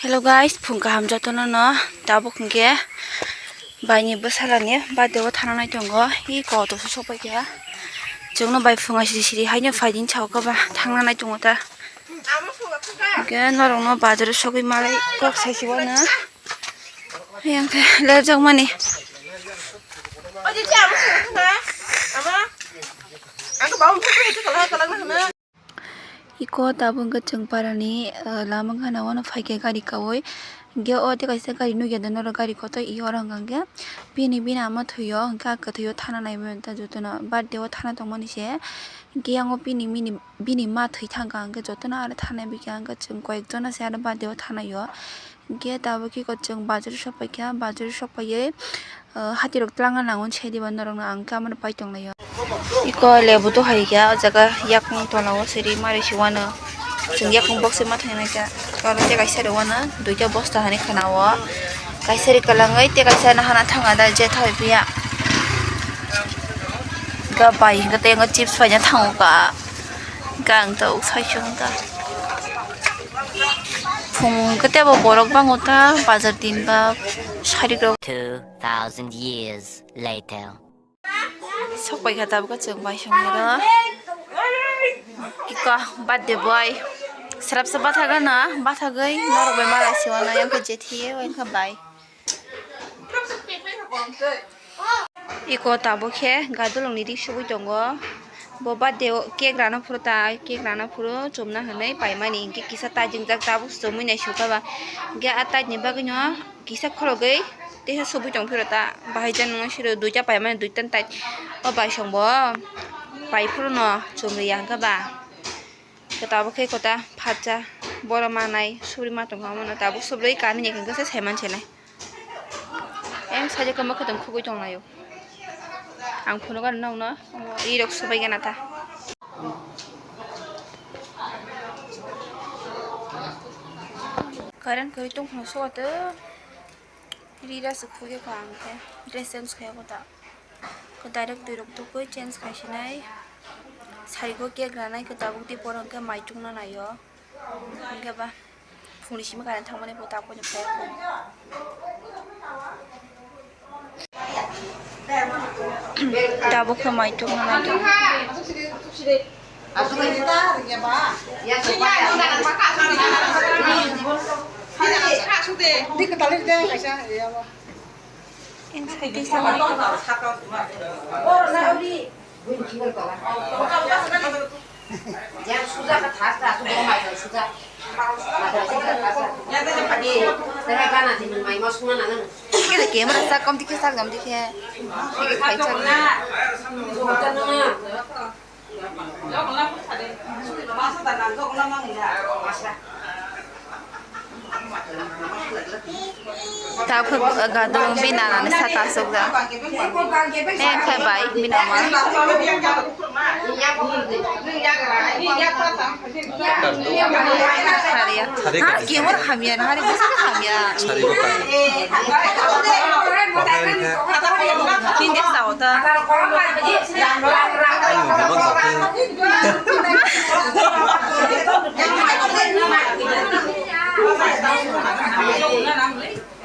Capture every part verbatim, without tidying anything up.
Hello guys, phung kaham jotono no. Tabuk hwnkhe baini bwsalani birthday o thana nai tongo. I koto se sokpai kha. Chwngno bai phunga siri siri haino phaidin chao kha ba thangna nai tongo ta. Hwnkhe norokno bazaro sogwi malai kok sai se uanw. Yang khe lepjak mani. Iko tabuk hwnkhe chwng parani, eh, lama gana uano phaikhe gari kaui. Hwnkhe o tei kaisa gari nukya da norok gari kotor i oro hwnkha hwnkhe bini bini ama thwio hwnkhe a kwthwio thana naiwi ta jotono birthday o thana tongmani se. Hwnkhe yango bini bini bini ma thwi thangkha hwnkhe jotono aro thana bikha hwnkhe chwng koyek jona se aro birthday o thanaio. Hwnkhe tabuk khe chwng bazar o sok paikha, bazar o sok paiwi, ah, hati rok twlangna nango se diba norok no ang khe amo no pai tong laio. Iko lebu to hai kha o jaga yakung tola o siri mari se uanw chwng yakung box se ma thang nai kha oro tei kaisa rw uanw duita bosta hani khwna o kaisa ri kwlwngwi tei kaisa nahana thang da je thai phiya ga bai hwnkhe tei chips paina thango ka. Gang tok sai chwng ta. Phung khe tebo borok bango ta bazar din ba sari rok. Two thousand years later. Sok pai kha tabuk chwng bai song ro. Iko birthday boy. Serap se bathaga na, bathagwi norok bai malai se uanw yang khe jethi wng kha bai. Iko tabuk khe gadulungni ri subui tongo. Bo birthday o cake rano phuru ta, cake rano phuru chumna hinwi paimani. Hinkhe kisa ta jingjak tabuk chumui nai sukha ba. Hinkhe a taini bagwino kisa khorogwi teisa subui tong phiro ta. Bahai jan nung siro duita paimani, duita tai. O bai song bo pai phuru no chumriya hinkhe ba. Khe tabuk khe kota phatsa boro manai subri ma tongkha omono tabuk subrui kami ni hwnkhe se saiman senai. Eng sajak khe mwkhwtwng khugui tonglaio. Ang phunukgo nokno rirok subaigana ta. Current kwrwi tongphano suato. Rira se khugui kha ang khe dress change khaiya kota. Khe direct twi rok tugui change khai sinai. Sari go cake ranai khe tabuk di poro hwnkhe mai chukna naio. Hwnkhe ba phungni simi kainwi thangmani bo tabuk ni phai. Tabuk khe mai chukna nai tongo. Camera sa kom dikhe sa gam dikhe. Ta phai gadung bini nanani saka asuk da. Tei khe bai bini ama. Sariya. Sari Ha, ka. Kemur hamya na hari bwswk hamya. Sari ko ka. Nini sao ta.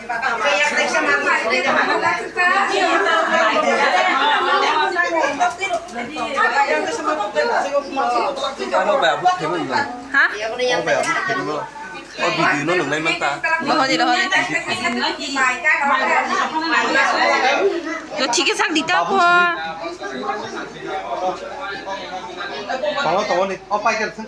Ayo, memang satu. Ano ba, abot khaimani no? Ha? Ano ba, abot khaimani no? O video no nunglai man ta. Rohodi, rohodi. Yo, thik sak dita ko. Tamo, tamo ni. O, pai kar sa.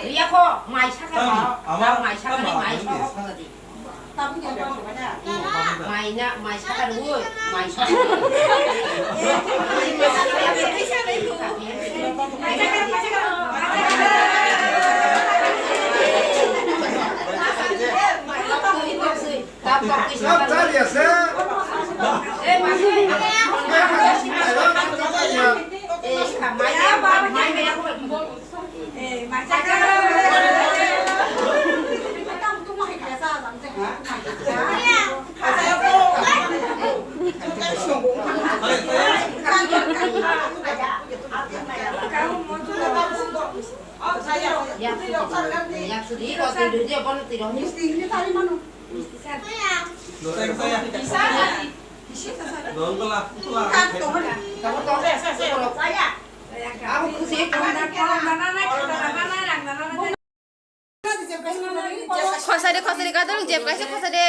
Riya ko mai saka di. Mai saka di, mai saka di. Mai na, mai saka rui, mai saka. Khosade, khosade, gadol jeb kaisa khosade.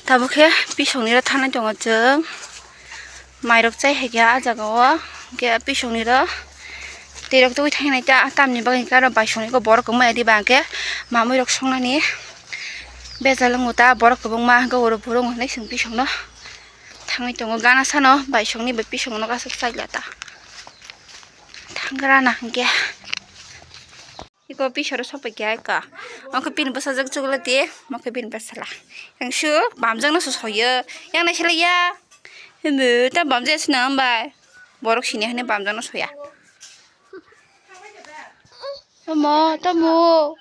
Tabuk khe pisongni ro thanai tongo chwng. Mairok chai hai khe ah jaga o, hwnkhe pisongni ro twi rok tugui thang nai ta, tamni bagwi hwnkhe aro baisongni khe borok kwmaya di ba hwnkhe mamui rok songnani bejal wngo ta, borok kwbangma hwnkhe oro borok hwnwi chwng pisongno thangwi tongo, gana sano baisongni bai pisongno aswk chai la ta, thang gra na hwnkhe. Iko pisoro sok pai kha ika. Omo khe bini bwsajwk chukla di, omo khe bini bwsala. Yang su bamjak no soyo. Yang nai sila ya. Himbo ta bamjak sina hambai. Borok sini hane bamjak no soya. Omo, tamo.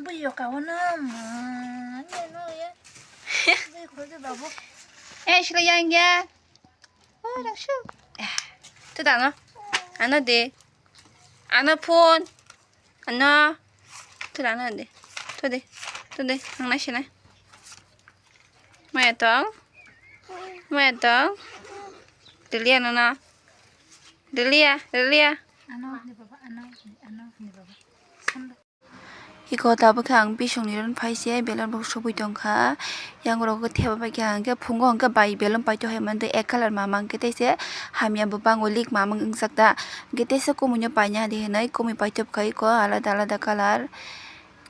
Bui yo ka wono ma. Ni no ya. Bui ko de babu. Eh, sila yang ya. Oh, Raksu. Eh, tu dano. Ano de. Ano phone. Ano. Tu dano de. Tu de. Tu de. Ang nai sinai. Maya tong. Maya tong. Delia nana. Delia, Delia. Ano ni baba, ano, ano ni baba. Sanda. Iko tabuk khe ang bisongni ron phai se belon bo sogwi tongkha. Yang oro khe theba bai khe ang khe phungo hwnkhe bai belon paito hai mantwi ek colour ma mang khe tei se hamya bwbang o lik ma mang wngjak da. Hwnkhe teisa kumui no paina di hinwi kumui paitop khai iko alada alada colour.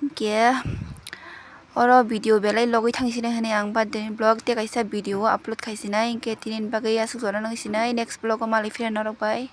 Hwnkhe Oro video belai logwi thangsinai hwnwi ang birthday ni vlog tei kaisa video o upload khaisinai, hinkhe tini bagwi aswk jora nang sinai, next vlog o malai phira norok bai.